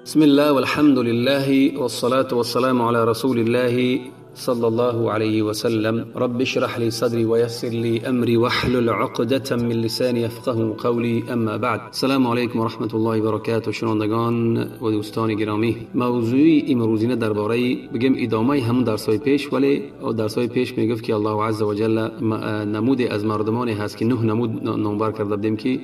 بسم الله والحمد لله والصلاة والسلام على رسول الله صلى الله عليه وسلم. رب اشرح لي صدري ويسر لي أمري واحلل عقدة من لساني يفقه قولي. اما بعد، السلام علیکم و رحمت الله و برکاته. شنوندگان و دوستان گرامی، موضوع امروزینه درباره بگم ادامه همون درس‌های پیش، ولی درس‌های پیش میگفت که الله عز و جل نمود از مردمانی هست که نه نمود نامبر کرده بودیم که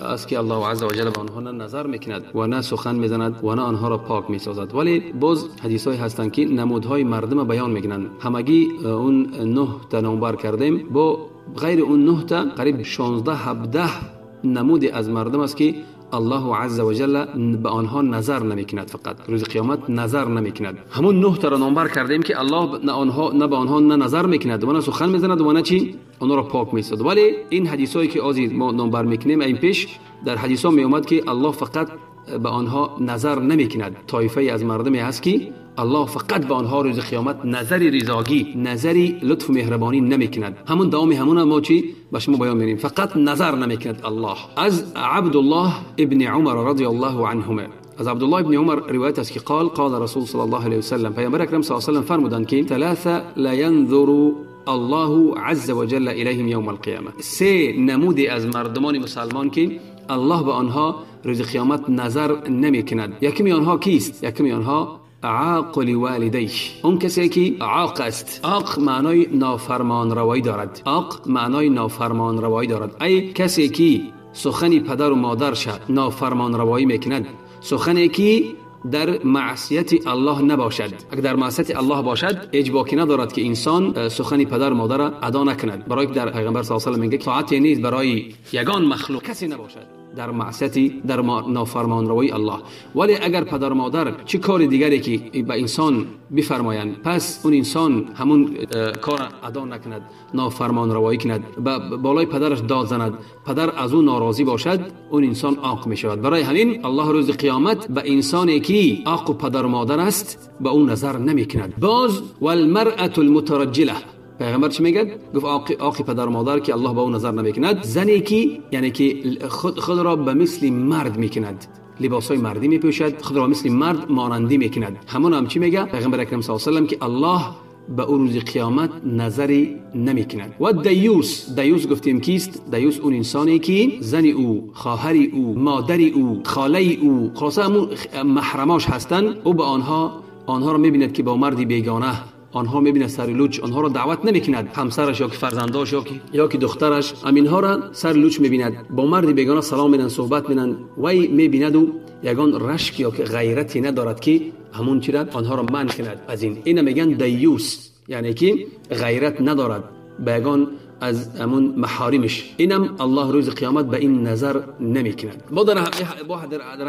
از که الله عز و جل به آنها نه نظر میکند و نه سخن میزند و نه آنها را پاک میسازد. ولی باز حدیث‌های هستند که نمودهای مردم بیان میکنند. همگی اون 9 تا نامبر کردیم، با غیر اون 9 تا قریب 16 17 نمود از مردم است که الله عز و جل به آنها نظر نمیکند، فقط روز قیامت نظر نمیکند. همون 9 تا را نامبر کردیم که الله نه آنها نه به آنها نه نظر میکند و نه سخن میزند و نه چی آنها را پاک میسازد. ولی این حدیثایی که آزی ما نامبر میکنیم، این پیش در حدیثا میومد که الله فقط به آنها نظر نمیکند. طایفه از مردمی هست که الله فقط به آنها روز قیامت نظری رضاگی، نظری لطف و مهربانی نمیکند. همون دوام همون ما چی به شما بیان می‌کنیم، فقط نظر نمیکند الله. از عبدالله ابن عمر رضی الله عنهما، از عبدالله ابن عمر روایت است که قال قال رسول صلی الله علیه وسلم، پیامبر اکرم صلی الله علیه وسلم فرمودند که ثلاثه لا ينظر الله عز وجل الیهم یوم القیامه. سه نمود از مردمان مسلمان که الله به آنها روز قیامت نظر نمیکند. یکمی آنها کیست؟ یکمی آنها عاق لوالدیه، اون کسی که عاق است. عاق معنای نافرمان روایی دارد. عاق معنای نافرمان روایی دارد. ای کسی که سخنی پدر و مادرش نافرمان روایی میکند، سخنی که در معصیت الله نباشد. اگر در معصیت الله باشد هیچ باکی ندارد که انسان سخنی پدر و مادر را ادا نکند. برای در پیغمبر صلی الله علیه و میگه طاعت نیست برای یگان مخلوق کسی نباشد در معصیتی، در نافرمان روی الله. ولی اگر پدر و مادر چه کار دیگری که به انسان بفرمایند، پس اون انسان همون کار ادا نکند، نافرمان روایی کند، بالای پدرش داد زند، پدر از اون ناراضی باشد، اون انسان عاق می شود. برای همین الله روز قیامت به انسانی که عاق و پدر و مادر است به اون نظر نمی کند. باز والمرأة المترجله، پیغمبر چی میگه؟ گفت عاق پدر و مادر که الله به اون نظر نمیکند، زنی که یعنی که خود را به مثل مرد میکند، لباسای مردی میپوشد، خود را مثل مرد مانندی میکند. همون هم چی میگه پیغمبر اکرم صلی الله علیه و سلم که الله به او روز قیامت نظری نمیکند. و دیوس، دیوس گفتیم کیست؟ دیوس اون انسانی که زن او، خواهر او، مادر او، خاله او، خلاصه همون محرماش هستند، او به آنها را میبیند که با مردی بیگانه، آنها میبیند سر لوچ، آنها را دعوت نمیکند، همسرش یا که فرزنداش یا که دخترش، همینها را سر لوچ میبیند، با مرد بیگانه سلام میدن، صحبت میدن، وی میبیند و یگان رشک یا که غیرتی ندارد که همون چی را آنها را منع کند از این. اینا میگن دیوس، یعنی که غیرت ندارد به یگان از همون محارمش. اینم الله روز قیامت به این نظر نمیکند. با در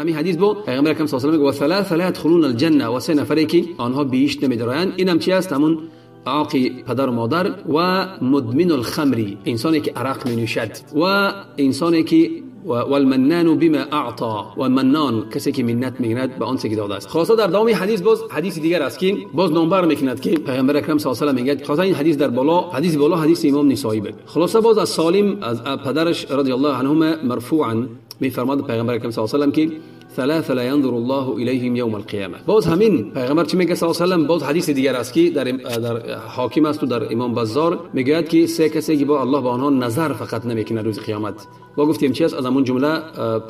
همین حدیث با پیغمبر اکرم صلی الله علیه و سلم میگه و ثلاثه لا يدخلون الجنه، و سه نفری که آنها بهشت نمیدارند. اینم چی است؟ همون عاق پدر و مادر و مدمن الخمری، انسانی که عرق می نوشد، و انسانی که والمنان بما اعطى، و منان کسی که منت میکند به آنچه که داده است. خلاصه در دوام حدیث باز حدیث دیگر است که باز نامبر میکند که پیغمبر اکرم صلی الله علیه و سلم میگه، خلاصه این حدیث در بالا، حدیث بالا حدیث امام نسائی بود. خلاصه باز از سالم از پدرش رضی الله عنهما مرفوعا میفرماد پیغمبر اکرم صلی الله علیه و سلم که ثلاثه لا ينظر الله اليهم يوم القيامه. باز همین پیغمبر چی میگه صلی الله علیه و سلم؟ باز حدیث دیگر است که در حاکم است و در امام بزار میگوید که سه کسی که با الله با آنها نظر فقط نمیکنه روز قیامت. با گفتیم چی است؟ از همون جمله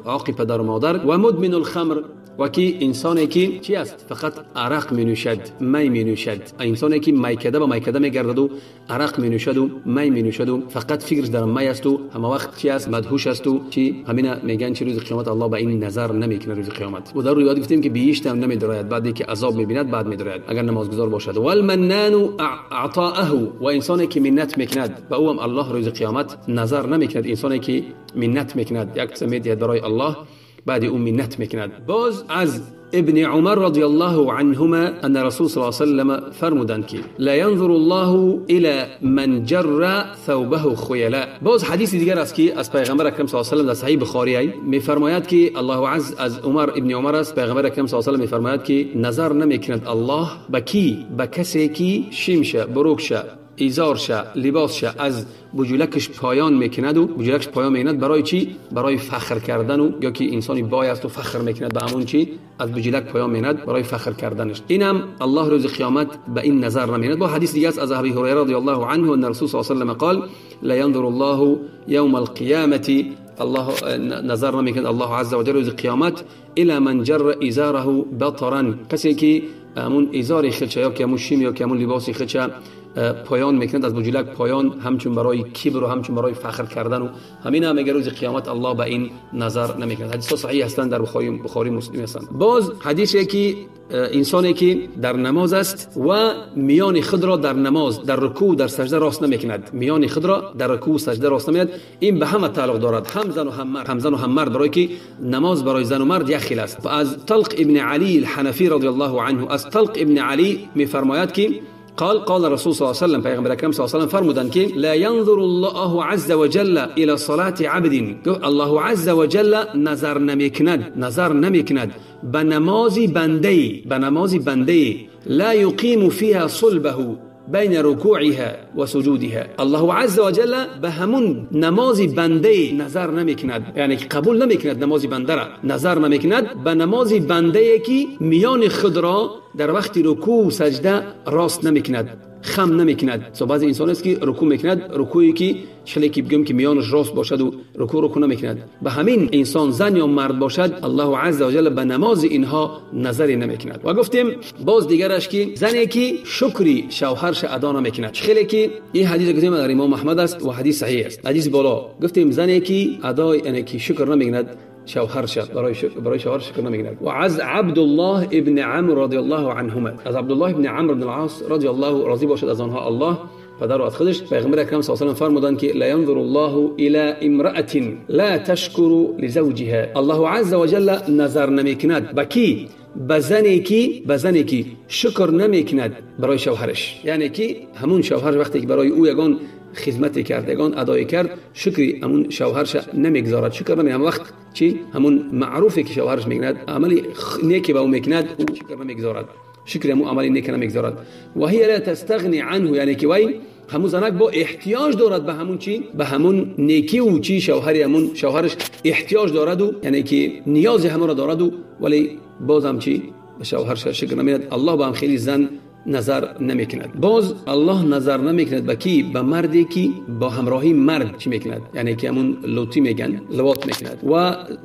عاق پدر و مادر و مدمن الخمر، و که انسانی که چی است؟ فقط عرق می نوشد، می می نوشد. انسانی که میکده با میکده میگردد و عرق می نوشد و می می نوشد و فقط فکرش در می است و همه وقت چی است؟ مدهوش است و چی؟ همین میگن چی روز قیامت الله به این نظر نمیکنه روز قیامت. و در روایت گفتیم که بهشت هم نمیدراید، بعد که عذاب میبیند بعد میدراید اگر نمازگزار باشد. والمنان اعطاءه، و انسانی که منت میکند به او هم الله روز قیامت نظر نمیکند. انسانی که منت میکند یک قسم میدهد برای الله، بعد او منت میکند. باز از ابن عمر رضی الله عنهما ان رسول صلی الله علیه و سلم فرمودند که لا ينظر الله الى من جر ثوبه خیلاء. باز حدیث دیگر است که از پیغمبر اکرم صلی الله علیه و سلم در صحیح بخاری میفرماید که الله عز از عمر ابن عمر است، پیغمبر اکرم صلی الله علیه و سلم میفرماید که نظر نمیکند الله به کی؟ به کسی که شیمشه بروکشه ایزارش لباسش از بجولکش پایان میکند و بجولکش پایان میکند برای چی؟ برای فخر کردن و یا که انسانی بای است و فخر میکند به همون چی؟ از بجولک پایان میکند برای فخر کردنش. اینم الله روز قیامت به این نظر نمیکند. با حدیث دیگه است از ابی هریره رضی الله عنه ان رسول صلی الله علیه و سلم قال لا ينظر الله يوم القيامه، الله نظر نمیکند الله عز وجل روز قیامت الى من جر ازاره بطرا، کسی که همون ازار خودش یا که همون شیم یا که همون لباس خودش پایان میکند از بجولک پایان، همچون برای کبر و همچون برای فخر کردن و همین هم روز قیامت الله به این نظر نمیکند. حدیث صحیح هستند در بخاری مسلم هستند. باز حدیثی که انسانی که در نماز است و میان خود را در نماز در رکوع در سجده راست نمیکند، میان خود را در رکوع سجده راست نمیکند، این به همه تعلق دارد، هم زن و هم مرد، هم زن و هم مرد، برای که نماز برای زن و مرد یک خیل است. از طلق ابن علی الحنفی رضی الله عنه، از طلق ابن علی میفرماید که قال قال رسول صلى الله عليه وسلم، پیغمبر اکرم صلی الله علیه و سلم فرمودند که لا ينظر الله عز وجل الى صلاة عبد، الله عز وجل نظر نمیکند، نظر نمیکند به نماز بنده، به نماز بنده لا يقيم فيها صلبه بین رکوعها و سجودها. الله عز وجل به همون نماز بنده نظر نمیکند، یعنی قبول نمیکند نماز بنده را، نظر نمیکند به نماز بنده که میان خود را در وقت رکوع و سجده راست نمیکند، خم نمیکند. سو بعضی انسان است که رکوع میکند، رکوعی که شکلی که بگم که میانش راست باشد و رکوع نمیکند، به همین انسان زن یا مرد باشد الله عز وجل به نماز اینها نظری نمیکند. و گفتیم باز دیگرش که زنی که شکری شوهرش ادا نمیکند، خیلی که این حدیث گفتیم در امام احمد است و حدیث صحیح است، حدیث بالا گفتیم زنی که ادا یعنی که شکر نمیکند شوهرش، برای شوهر شکر نمیکند. و از عبدالله ابن عمرو رضی الله عنهما، از عبدالله ابن عمرو بن العاص رضی الله راضی باشد از آنها الله پدر و از خودش، پیغمبر اکرم صلی الله علیه و سلم فرمودند که لا ينظر الله الى امرأة لا تشکر لزوجها، الله عز وجل نظر نمیکند به کی؟ به زنی که شکر نمیکند برای شوهرش، یعنی که همون شوهر وقتی که برای او یگان خدمت کرد، یگان ادای کرد، شکری همون شوهرش نمیگذارد، شکر نمی، هم وقت چی همون معروفی که شوهرش میکند، عملی نیکی به او میکند، او شکر نمیگذارد، شکر همون عملی نیک نمیگذارد. و هی لا تستغنی عنه، یعنی که وی همون زنک با احتیاج دارد به همون چی، به همون نیکی و چی شوهری، همون شوهرش احتیاج دارد و یعنی که نیاز همون را دارد و ولی بازم چی به شوهرش شکر نمیداد، الله با هم خیلی زن نظر نمیکند. باز الله نظر نمیکند به کی؟ به مردی که با همراهی مرد چی میکند، یعنی که همون لوتی میگن، لواط میکند،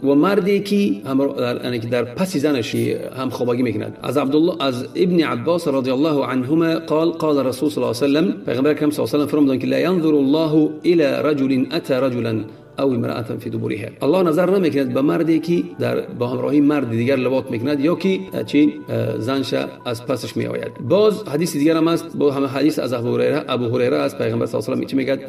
و مردی که یعنی که در پس زنش هم خوابگی میکند. از عبدالله از ابن عباس رضی الله عنهما قال قال رسول صلی الله علیه و سلم، پیغمبر اکرم صلی الله علیه و سلم فرمودند که لا ينظر الله الى رجل اتى رجلا او امرأة في دبرها، الله نظر نمیکند به مردی که در با همراهی مرد دیگر لواط میکند یا که چی زنش از پسش می آید. باز حدیث دیگر هم است، با همه حدیث از ابو هریره از پیغمبر صلی الله علیه و سلم چی میگه؟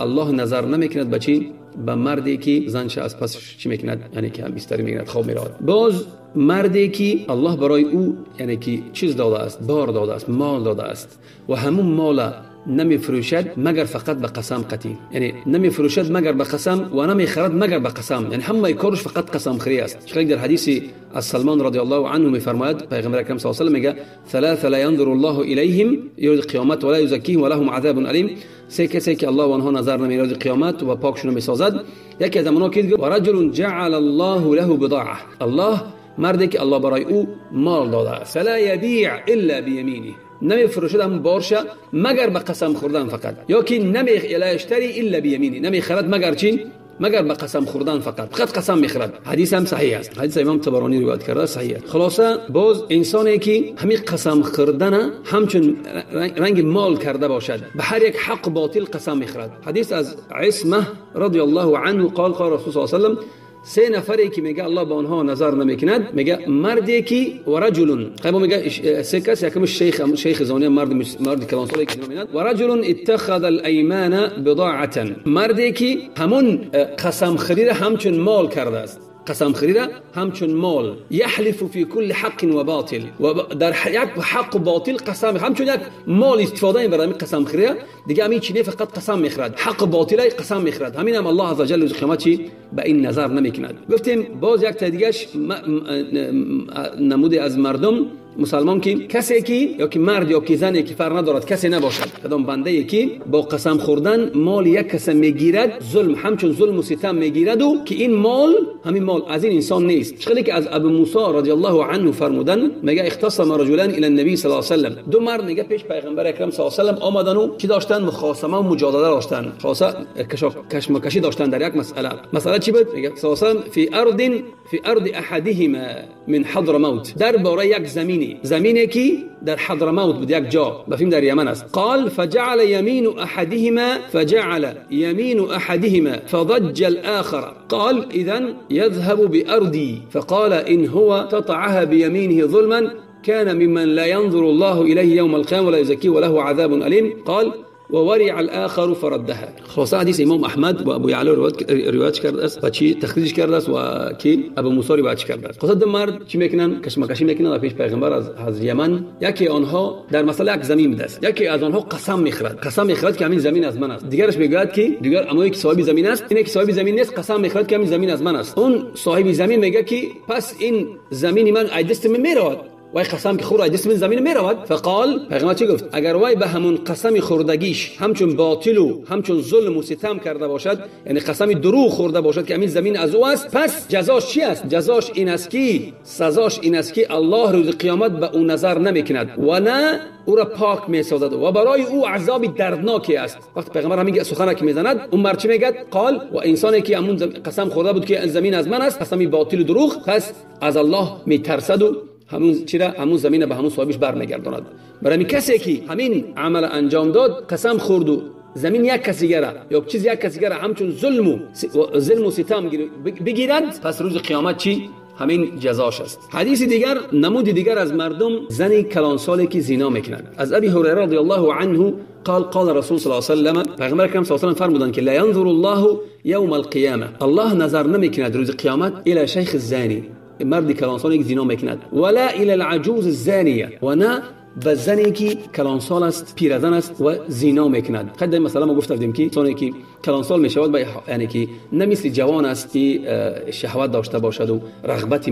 الله نظر نمیکند به چی؟ به مردی که زنش از پسش چی میکند، یعنی که هم بستری میکند، خواب میرود. باز مردی که الله برای او یعنی که چیز داده است، بار داده است، مال داده است و همون مال نمی فروشد مگر فقط به قسم قطعی، یعنی نمی فروشد مگر به قسم و نمی خرد مگر به قسم، یعنی همه کارش فقط قسم خری است. چون در حدیث از سلمان رضی الله عنه می فرماید پیغمبر اکرم صلی الله علیه و سلم میگه ثلاثه لا ينظر الله الیهم یوم القیامت ولا یزکیهم ولهم عذاب الیم، سه کسی که الله آنها نظر نمی روز قیامت و پاکشون میسازد. یکی از آنها که و رجل جعل الله له بضاعه، الله مردی که الله برای او مال داده است، فلا یبیع الا بیمینه، نمی فروشد هم بارشه مگر به قسم خوردن فقط، یا که نمی لا یشتری الا بیمینه، نمی خرد مگر چی؟ مگر به قسم خوردن فقط، فقط قسم میخرد. حدیث هم صحیح است، حدیث امام طبرانی روایت کرده، صحیح است. خلاصه باز انسانی که همین قسم خوردن همچون رنگ مال کرده باشد، به هر یک حق باطل قسم میخرد. حدیث از عصمه رضی الله عنه قال قال رسول الله صلی الله علیه و سلم، سه نفری که میگه الله به آنها نظر نمیکند، میگه مردی که و رجل، خب میگه سه کس، یکم شیخ زانی، مرد کلانسالی که نمیند، و رجل اتخذ الایمان بضاعه، مردی که همون قسم خرید همچون مال کرده است، قسم خریده همچون مال، یحلف فی کل حق و باطل، و در یک حق و باطل قسم، همچون یک مال استفاده میبره همین قسم خریده دیگه، همین چینه فقط قسم میخرد، حق و باطل قسم میخرد. همین هم الله عز وجل روز قیامت چی به این نظر نمیکند. گفتیم باز یک تا دیگهش نمود از مردم، مسلمان که کسی که یا که مرد یا که زنی که فرق ندارد، کسی نباشد، کدام بنده ای که با قسم خوردن مال یک کس میگیرد، ظلم همچون ظلم و ستم میگیرد و که این مال همین مال از این انسان نیست. چخلی که از ابو موسی رضی الله عنه فرمودن، میگه اختصم رجلان الى النبی صلی الله علیه و سلم، دو مرد میگه پیش پیغمبر اکرم صلی الله علیه و سلم آمدن و چی داشتن؟ مخاصمه و مجادله داشتن، خاصه کشمکشی داشتن در یک مسئله. مسئله چی بود؟ میگه صلی الله علیه و سلم فی ارض احدهما من حضرموت، درباره یک زمینی که در حضرموت بود، یک جا بفهم در یمن است. قال فجعل یمین احدهما فضج الاخر، قال اذا يذهب بأرضي، فقال إن هو تطعها بيمينه ظلما كان ممن لا ينظر الله إليه يوم القيامة ولا يزكيه وله عذاب أليم. قال وورع الآخر فردها. خلاصه حدیث امام احمد و ابو یعلا روایت کرده است و چی تخریج کرده است و کی ابو موسی روایت کرده است. خلاصه دو مرد چی میکنن؟ کشمکشی میکنن پیش پیغمبر از یمن. یکی آنها در مسئله یک زمین بوده است، یکی از آنها قسم میخورد، که همین زمین از من است. دیگرش میگوید که دیگر اما یک صاحب زمین است، اینه که صاحب زمین نیست، قسم میخورد که همین زمین از من است. اون صاحب زمین میگه که پس این زمین من از دست من میرود، وای قسم که خورد دست من زمین میرود. فقال پیغمبر چی گفت؟ اگر وای به همون قسم خوردگیش همچون باطل و همچون ظلم و ستم کرده باشد، یعنی قسم دروغ خورده باشد که همین زمین از او است، پس جزاش چی است؟ جزاش این است که سزاش این است که الله روز قیامت به او نظر نمیکند و نه او را پاک میسازد و برای او عذاب دردناکی است. وقتی پیغمبر همین سخن که میزند، اون مرد چی میگه؟ قال و انسانی که همون قسم خورده بود که زمین از من است، قسم باطل و دروغ، پس از الله میترسد و همون چرا همون زمین به همون صاحبش برمیگرداند. برای کسی که همین عمل انجام داد، قسم خورد و زمین یک کسی گره یا چیز یک کسی گره همچون ظلم و ستم بگیرد، پس روز قیامت چی؟ همین جزاش است. حدیث دیگر، نمود دیگر از مردم، زنی کلانسالی که زنا میکند. از ابی هریره رضی الله عنه قال قال رسول صلی الله علیه و سلم، پیغمبر اکرم صلی الله علیه و سلم فرمودند که لا ينظر الله یوم القیامه، الله نظر نمیکند روز قیامت الی شیخ الزانی، مرد کلانسالی که زنا میکند، ولا الى العجوز الزانیه، و نه به زنی که کلانسال است، پیرزن است و زنا میکند. قد مثلا ما گفته بودیم که انسانی که کلانسال میشود، یعنی که نه مثل جوان است که شهوت داشته باشد و رغبت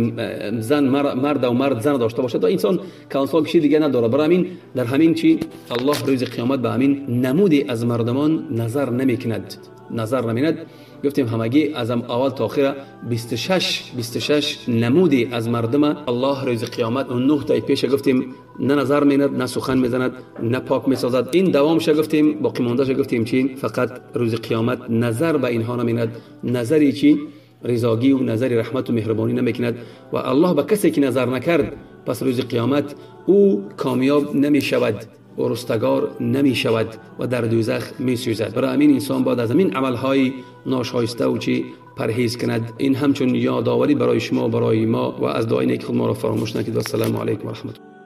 زن مرد و مرد زن داشته باشد، و انسان کلانسال کشی دیگه نداره. برای همین در همین چی الله روز قیامت به همین نمودی از مردمان نظر نمیکند، نظر نمیند. گفتیم همگی از اول تا آخر 26 نمودی از مردم الله روز قیامت اون 9 تا پیش گفتیم نه نظر میند، نه سخن میزند، نه پاک میسازد. این دوامش گفتیم، باقی ماندهش گفتیم چی؟ فقط روز قیامت نظر به اینها نمیند، نظری چی؟ رضاگی و نظر رحمت و مهربانی نمیکند. و الله به کسی که نظر نکرد، پس روز قیامت او کامیاب نمیشود و رستگار نمی شود و در دوزخ می سوزد. برای همین انسان باید از همین عملهای ناشایسته و چی پرهیز کند. این همچون یادآوری برای شما، برای ما، و از دعای نیک خود ما را فراموش نکنید. و السلام علیکم و رحمت الله.